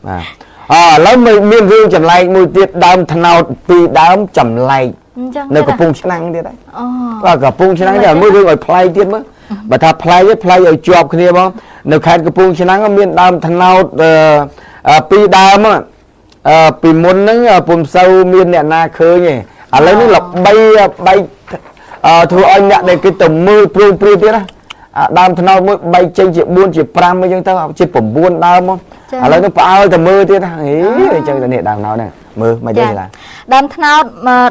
បាទអឥឡូវមានរឿងចម្លែកមួយទៀតដើមថ្នោតពីរដើមចម្លែកនៅកំពង់ឆ្នាំងទៀតហើយបាទកំពង់ឆ្នាំងទៀតមួយរឿងឲ្យប្លែកទៀតមើលបើថាប្លែកទេប្លែកឲ្យជាប់គ្នាបងនៅខេត្តកំពង់ឆ្នាំងមានដើមថ្នោតពីរដើមពីមុនហ្នឹងពុំសូវមានអ្នកណាឃើញទេឥឡូវនេះល្បីបែកធ្វើឲ្យអ្នកដែលគេទៅមើលព្រួយព្រាទៀតណាដើមថ្នោតមួយបែកចេញជា4ជា5អីចឹងទៅជា9ដើមមកឥឡូវនេះផ្អើលទៅមើលទៀតហីអញ្ចឹងទៅនេះដើមថ្នោតហ្នឹងមើលមិនទេឡាដើមថ្នោត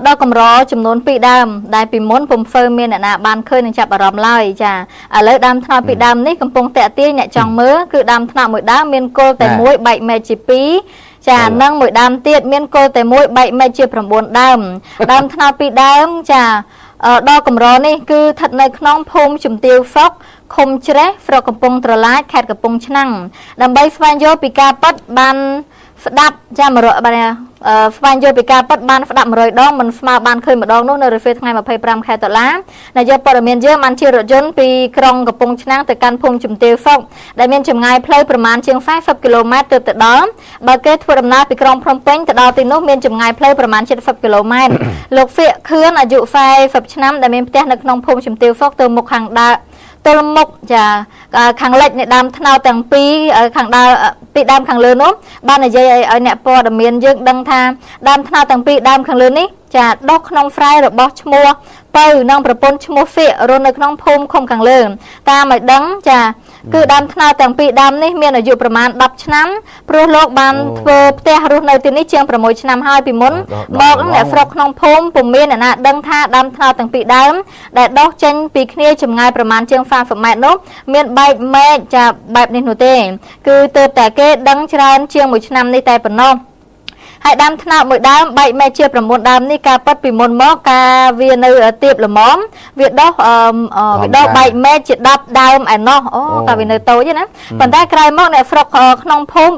ដល់កម្រចំនួន2ដើមដែលពីមុនពុំហ្វឺមានអ្នកណាបានឃើញនឹងចាប់អារម្មណ៍ឡើយចាឥឡូវដើមថ្នោតពីរដើមនេះកំពុងតាក់ទាញអ្នកចង់មើលគឺដើមថ្នោតមួយដើមមានគល់តែមួយបែកមែកជា2ចានិងមួយដើមទៀតមានគល់តែមួយបែកមែកជា9ដើមដើមថ្នោតពីរដើមចាដល់កម្រនេះគឺស្ថិតនៅក្នុងភូមិជំទាវហ្វុកឃុំច្រេះស្រុកកំពង់ត្រឡាចខេត្តកំពង់ឆ្នាំងដើម្បីស្វែងយល់ពីការពិតបានស្ដាប់ចា100បាទស្វែងយល់ពីការពិតបានស្ដាប់100ដងមិនស្មើបានឃើញម្ដងនោះនៅរសៀលថ្ងៃ25ខែតុលានាយកព័ត៌មានយើងបានជិះរថយន្តពីក្រុងកំពង់ឆ្នាំងទៅកាន់ភូមិជំទាវហ្វុកដែលមានចម្ងាយផ្លូវប្រមាណជាង40គីឡូម៉ែត្រទើបទៅដល់បើគេធ្វើដំណើរពីក្រុងភ្នំពេញទៅដល់ទីនោះមានចម្ងាយផ្លូវប្រមាណ70គីឡូម៉ែត្រលោកហ្វៀកខឿនអាយុ40ឆ្នាំដែលមានផ្ទះនៅក្នុងភូមិជំទាវហ្វុកទៅមុខខាងដើទល់មុខចាខាងលិចនៃដើមថ្នោតទាំងពីរខាងដើមពីដើមខាងលើនោះបាននិយាយឲ្យអ្នកព័ត៌មានយើងដឹងថាដើមថ្នោតទាំងពីរដើមខាងលើនេះចាដុះក្នុងស្រែរបស់ឈ្មោះពៅនិងប្រពន្ធឈ្មោះហ្វៀករស់នៅក្នុងភូមិឃុំខាងលើតាមឲ្យដឹងចាគឺដើមថ្នោតទាំងពីរដើមនេះមានអាយុប្រមាណ10ឆ្នាំព្រោះលោកបានធ្វើផ្ទះរស់នៅទីនេះជាង6ឆ្នាំហើយពីមុនមកអ្នកស្រុកក្នុងភូមិពុំមានអ្នកណាដឹងថាដើមថ្នោតទាំងពីរដើមដែលដុះចេញពីគ្នាចម្ងាយប្រមាណជាង40ម៉ែត្រនោះមានបែកមែកចាបែបនេះនោះទេគឺទើបតែគេដឹងច្រើនជាង1ឆ្នាំនេះតែប៉ុណ្ណោះហើយដើមថ្នោតមួយដើមបែកមែកជា9ដើមនេះការប៉ັດពីមុនមកការវានៅទៀបល្មមវាដុះបែកមែកជា10ដើមឯណោះអូកាវានៅតូចណាប៉ុន្តែក្រោយមកអ្នកស្រុកក្នុងភូមិ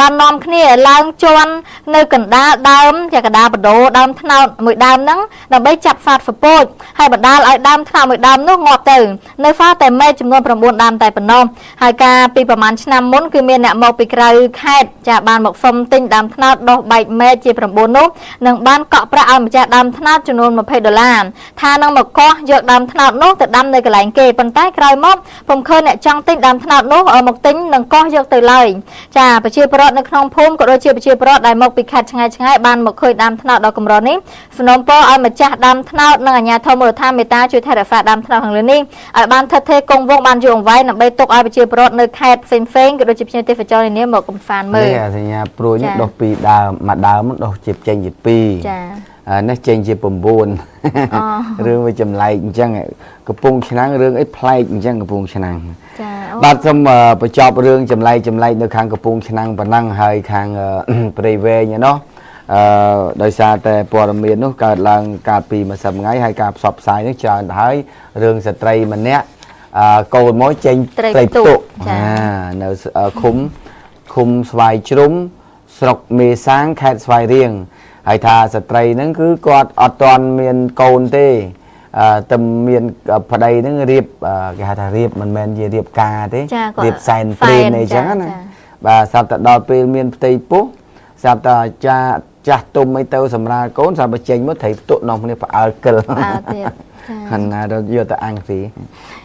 បាននាំគ្នាឡើងជន់នៅកណ្ដាលដើមជាកណ្ដាលបដូរដើមថ្នោតមួយដើមហ្នឹងដើម្បីចាប់ហ្វាតសពោចហើយបណ្ដាលឲ្យដើមថ្នោតមួយដើមនោះងាប់ទៅនៅហ្វាតែមែកចំនួន9ដើមតែប៉ុណ្ណោះហើយការពីប្រហែលឆ្នាំមុនគឺមានអ្នកមកពីក្រៅខេត្តចាបានមកសុំទិញដើមថ្នោតដុះបែកមែកជា9នោះនឹងបានកក់ប្រាក់ឲ្យម្ចាស់ដើមថ្នោតចំនួន20ដុល្លារថានឹងមកកោះយកដើមថ្នោតនោះទៅដាំនៅកន្លែងគេប៉ុន្តែក្រោយមកពុំឃើញអ្នកចង់ទិញដើមថ្នោតនោះមកទិញនិងកោះយកទៅឡើយចាប្រជាពលរដ្ឋនៅក្នុងភូមិក៏ដូចជាប្រជាពលរដ្ឋដែលមកពីខេត្តឆ្ងាយឆ្ងាយបានមកឃើញដើមថ្នោតដ៏កម្រនេះសំណូមពរឲ្យម្ចាស់ដើមថ្នោតនិងអាជ្ញាធរមូលដ្ឋានមេត្តាជួយថែរក្សាដើមថ្នោតខាងលើនេះឲ្យបានថិតថេរគង់វង្សបានយូរអង្វែងដើម្បីទុកឲ្យប្រជាពលរដ្ឋនៅខេត្តផ្សេងៗក៏ដូចជាភ្ញៀវទេសចរនានាមកកម្សាន្តមើលនេះសញ្ញាព្រួយនេះដុះពីរដើមមួយដើមដុះជាចេញជា2ចានេះចេញជា9រឿងវាចម្លែកអញ្ចឹងកំពង់ឆ្នាំងរឿងអីប្លែកអញ្ចឹងកំពង់ឆ្នាំងចាបាទសូមបញ្ចប់រឿងចម្លែកចម្លែកនៅខាងកំពង់ឆ្នាំងប៉ុណ្ណឹងហើយខាងព្រៃវែងឯណោះដោយសារតែព័ត៌មាននោះកើតឡើងកាលពីម្សិលថ្ងៃហើយការផ្សព្វផ្សាយនេះច្រើនទៅហើយរឿងស្ត្រីម្នាក់កូនមកចេញត្រីផ្ទុកនៅឃុំស្វាយជ្រុំស្រុកមេសាងខេត្តស្វាយរៀងហើយថាស្ត្រីហ្នឹងគឺគាត់អត់ទាន់មានកូនទេតែមានប្តីហ្នឹងរៀបគេហៅថារៀបមិនមែនជារៀបការទេរៀបសែនព្រេនអីចឹងណាបាទស្រាប់តែដល់ពេលមានផ្ទៃពោះស្រាប់តែចាស់ទុំអីទៅសម្រាលកូនស្រាប់តែចេញមកត្រីផ្ទុកនាំគ្នាផ្អើលកិលផ្អើលទៀតហណារយកទៅអាំងស៊ី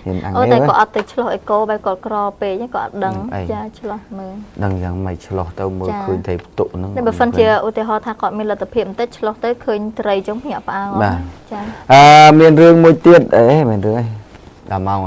ហ៊ានអាំងអូតែគាត់អត់ទៅឆ្លោះអីកោបែបគាត់ក្រពេកគាត់អត់ដឹងចាឆ្លោះមើលដឹងយ៉ាងម៉េចឆ្លោះទៅមើលឃើញត្រីផ្ទុកហ្នឹងតែបើសិនជាឧទាហរណ៍ថាគាត់មានលទ្ធភាពបន្តិចឆ្លោះទៅឃើញត្រីចឹងភ្ញាក់ផ្អើលចាមានរឿងមួយទៀតអេមានរឿងអីដល់ម៉ោង